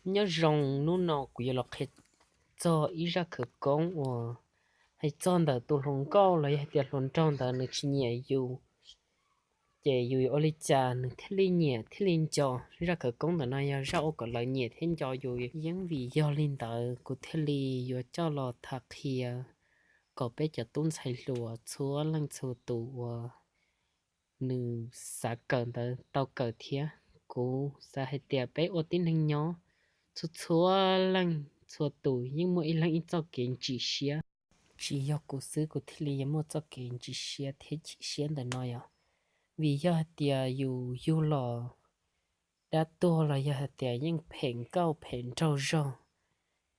Nyob zoo, hnub no kuv yuav los qhia txog ib zaj khawv koob uas hais txog ntawm tus hluas nkauj los yog hais tias hluas nraug ntawd nws tsis nyiam yus, ces yus yuav ua li cas nws thiaj li nyiam thiaj li nco. Zaj khawv koob ntawm no yog zaj ua kom lawv nyiam thiab nco yus. Yeej vim yog li ntawd kuv thiaj li yuav coj los tham qhia kom peb cov tub ntxhais hluas txhua leej txhua tus uas nws xav kawm ntawd tau kawm thiab. Kuv xav hais tias peb ua tib neeg nyob, txhua txhua leej txhua tus yeej muaj ib leeg ib txoj kev ntsim siab. Tsis yog kuv xwb kuv thiaj li yuav muaj txoj kev ntsim siab thiab chim siab ntawm no yog vim yog hais tias yus yug los dab tuag los yog hais tias yeej phem nkauj phem nraug zog,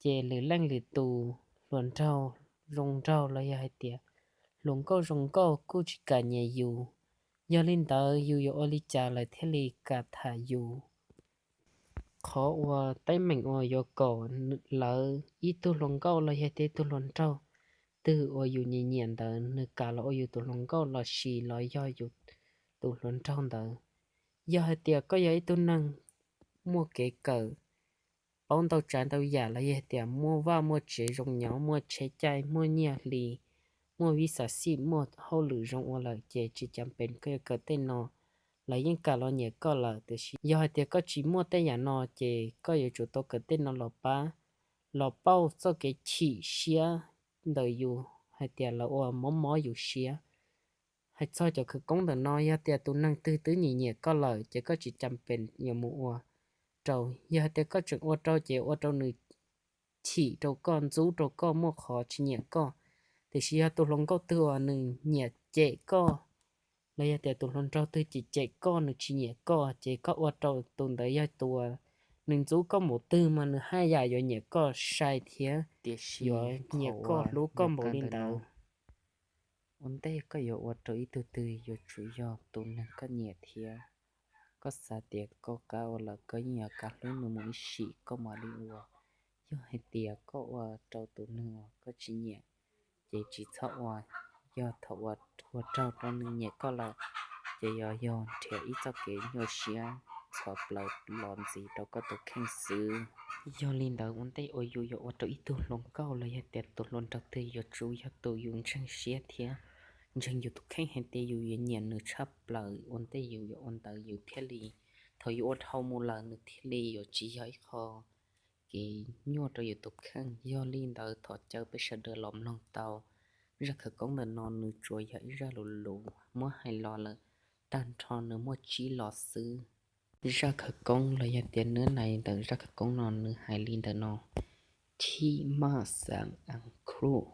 ces lwm leej lwm tus hluas nraug zoo nraug los yog hais tias hluas nkauj zoo nkauj kuj tsis kam nyiam yus. Yog li ntawd yus yuav ua li cas lawv thiaj li kam tham yus? Qhov uas teeb meem uas yuav kom lawv ib tug hluas nkauj los yog tias ib tug hluas nraug twg uas yus nyiam nyiam ntawd nws kam los ua yus tus hluas nkauj los sis los yog yus tus hluas nraug ntawd, yog hais tias koj yog ib tug neeg muaj kev kawm, paub ntau tsav ntau yam los yog hais tias muaj vaj muaj tsev zoo nyob, muaj tsheb caij muaj nyiaj hli, muaj vis xav xij muaj hauj lwm zoo ua lawm ces tsis cas pes koj yuav kawm tej no, lawv yeej kam los nyiam koj lawm. Tiam sis yog hais tias koj tsis muaj tej yam no ces koj yuav tsum tau kawm tej no los pab, los pauj txoj kev chim siab ntawm yus hais tias lawv ua mob mob yus siab. Hais txog cov khawv koob ntawm no, yog tias tus neeg twg twb nyiam nyiam koj lawm ces koj tsis cas pes yuav mus ua rau. Yog hais tias koj tseem ua rau ces ua rau nws chim rau koj, ntxub rau koj, muaj qhov tsis nyiam koj. Tiam sis yog tus hluas nkauj twg uas nws nyiam cem koj, los yog tias tus hluas nraug twg cem cem koj, nws tsis nyiam koj, ces koj ua rau tus ntawd yog tus uas nws ntxub koj npaum twg mas nws haj yam yuav nyiam koj sai thiab, tiam sis yuav nyiam koj hlub koj npaum li ntawd. Ua ntej koj yuav ua rau ib tug twg yuav tsum yog tus neeg koj nyiam thiab. Koj xav tias koj kav ua lawm koj yeej yuav kav hlub nws mus ib sim koj mam li ua. Yog hais tias koj ua rau tus neeg uas koj tsis nyiam, ces tsis txhob ua. Yog thaum ua raug rau nws nyiam koj lawm, ces yuav yog nrhiav ib txoj kev nyuaj siab txhov plaws los ntxiv rau koj tus kheej xwb. Yog li ntawd ua ntej uas yus yuav ua rau ib tug hluas nkauj los yog tias tus hluas nraug twg yuav tsum yog tus yus ntseeg siab thiab ntseeg yus tus kheej hais tias yus yuav nyiam nws tshaj plaws. Ua ntej yus yuav ua ntawd yus thiaj li, thaum yus ua dhau mus lawm nws thiaj li yuav tsis yog ib qho kev nyuaj rau yus tus kheej. Yog li ntawd thov caw peb sawv daws los mloog tau zaj khawv koob ntawm no, nws tsuas yog ib zaj lus lus muab hais los lawm tag nrho nws muaj tsib lo xwb. Zaj khawv koob los yog tias nws nai ntawm zaj khawv koob no nws hais li ntawm no: Thib maj xav a khuj.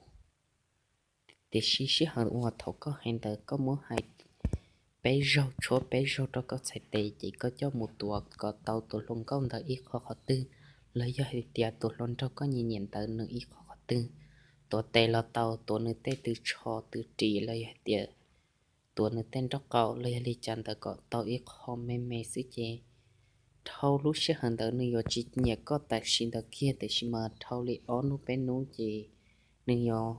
Tiam sis sij hawm uas thaum koj hais ntawd koj muab hais peb zaug tshuab peb zaug rau koj txhais tes ces koj coj mus tuav kom tau tus hluas nkauj ntawd ib qho qhov twg, los yog hais tias tus hluas nraug koj nyiam nyiam ntawd nws ib qho qhov twg. Tuav tes los tau, tuav nws tej tw tsho tw ris los yog hais tias tuav nws tej nraub qaum los yog li cas ntawd kom tau ib qho me me xwb ces dhau lub sij hawm ntawd nws yuav tsis nyiam koj tam sim ntawd kiag, tiam sis mas dhau li ob hnub peb hnub ces nws yuav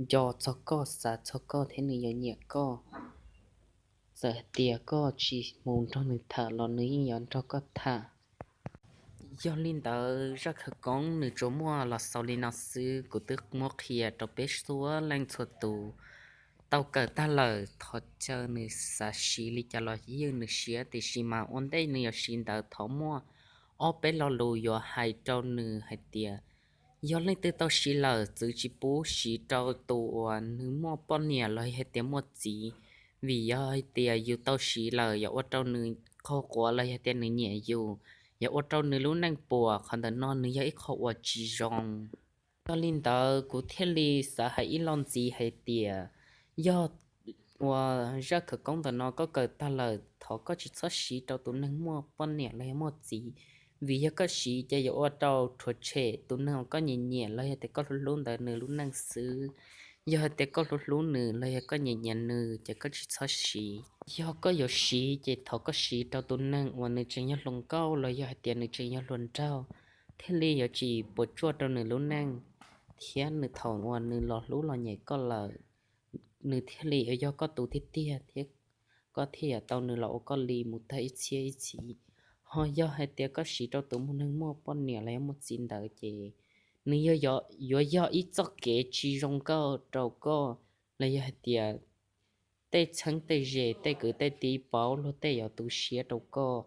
nco txog koj, xav txog koj thiab nws yuav nyiam koj. Txawm hais tias koj tsis mus nrog nws tham los nws yeej yuav nrog koj tham. Yog li ntawd zaj khawv koob nws tsuas muaj los xaus li no xwb, kuv twb muab qhia rau peb txhua leej txhua tus tau kawm tag lawm, thov caw nws xav siv li cas los ywj nws siab, tiam sis mas ua ntej nws yuav siv ntawd thov muaj ob peb lo lus yuav hais rau nws hais tias, yog leej twg tau siv lawm txwv tsis pub siv rau tus uas nws muaj poj niam los yog hais tias muaj txiv, vim yog hais tias yus tau siv lawm yog ua rau nws qaug quav los yog tias nws nyiam yus, yog ua rau nws lub neej puas, qhov ntawm no nws yog ib qho uas tsis zoo. Yog li ntawd kuv thiaj li xav hais ib lo ntxiv hais tias, yog ua zaj khawv koob ntawm no koj kawm tag lawm thov koj tsis txhob siv rau tus neeg muaj poj niam los yog muaj txiv, vim yog koj siv ces yuav ua rau rhuav tshem tus neeg uas koj nyiam nyiam los yog tias koj hlub hlub ntawd nws lub neej xwb. Yog hais tias koj hlub hlub nws los yog koj nyiam nyiam nws ces koj tsis txhob siv. Yog koj yuav siv ces thov koj siv rau tus neeg uas nws tseem yog hluas nkauj los yog hais tias nws tseem yog hluas nraug, thiaj li yuav tsis puas tsuaj rau nws lub neej, thiab nws thaum uas nws los hlub los nyiam koj lawm, nws thiaj li yuav yog koj tus tiag tiag thiab koj thiaj yuav tau nws los ua koj li mus tag ib txhiab ib txhis. Ho yog hais tias koj siv rau tus neeg muaj poj niam los yog muaj txiv ntawd ces nws yuav yog ib txoj kev tsis zoo nkauj rau koj, los yog hais tias tej txheeb tej ze, tej kwv tej tij paub luag tej yuav tu siab rau koj.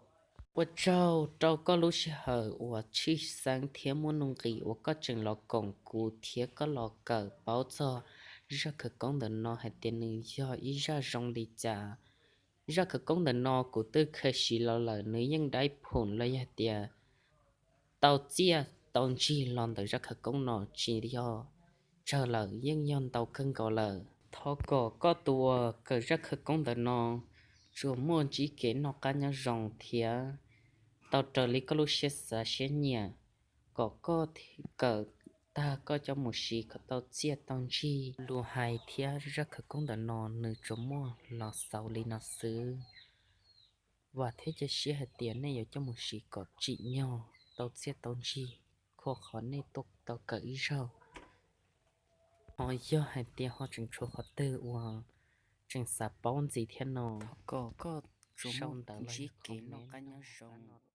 Ua tsaug rau koj lub sij hawm uas tshwj xeeb thiab muaj nuj nqis uas koj tseem los koom kuv thiab koj los kawm paub txog zaj khawv koob ntawm no hais tias nws yog ib zaj zoo li cas. Zaj khawv koob ntawm no kuv twb kheev siv los lawm, nws yeej dai phum los yog tias tau txiaj tau ntsig los ntawm zaj khawv koob no tsis yog tsawg lawm, yeej yog ntau kawg nkaus lawm. Thov kom koj tus uas kawm zaj khawv koob ntawm no tsuas muaj ntsib kev noj qab nyob zoo thiab tau raws li koj lub siab xav siab nyiam, kom koj kawm tag koj coj mus siv kom tau txiaj tau ntsig. Lus hais thiab zaj khawv koob ntawm no nws tsuas muaj los xaus li no xwb. Vam thiab cia siab hais tias nej yuav coj mus siv kom tsim nyog tau txiaj tau ntsig, khua qhov nej tuaj tau kawm ib zaug. Ho yog hais tias ho tseem tshuav qhov twg uas tseem xav paub ntxiv thiab no, kom koj sau ntawv los yog comment.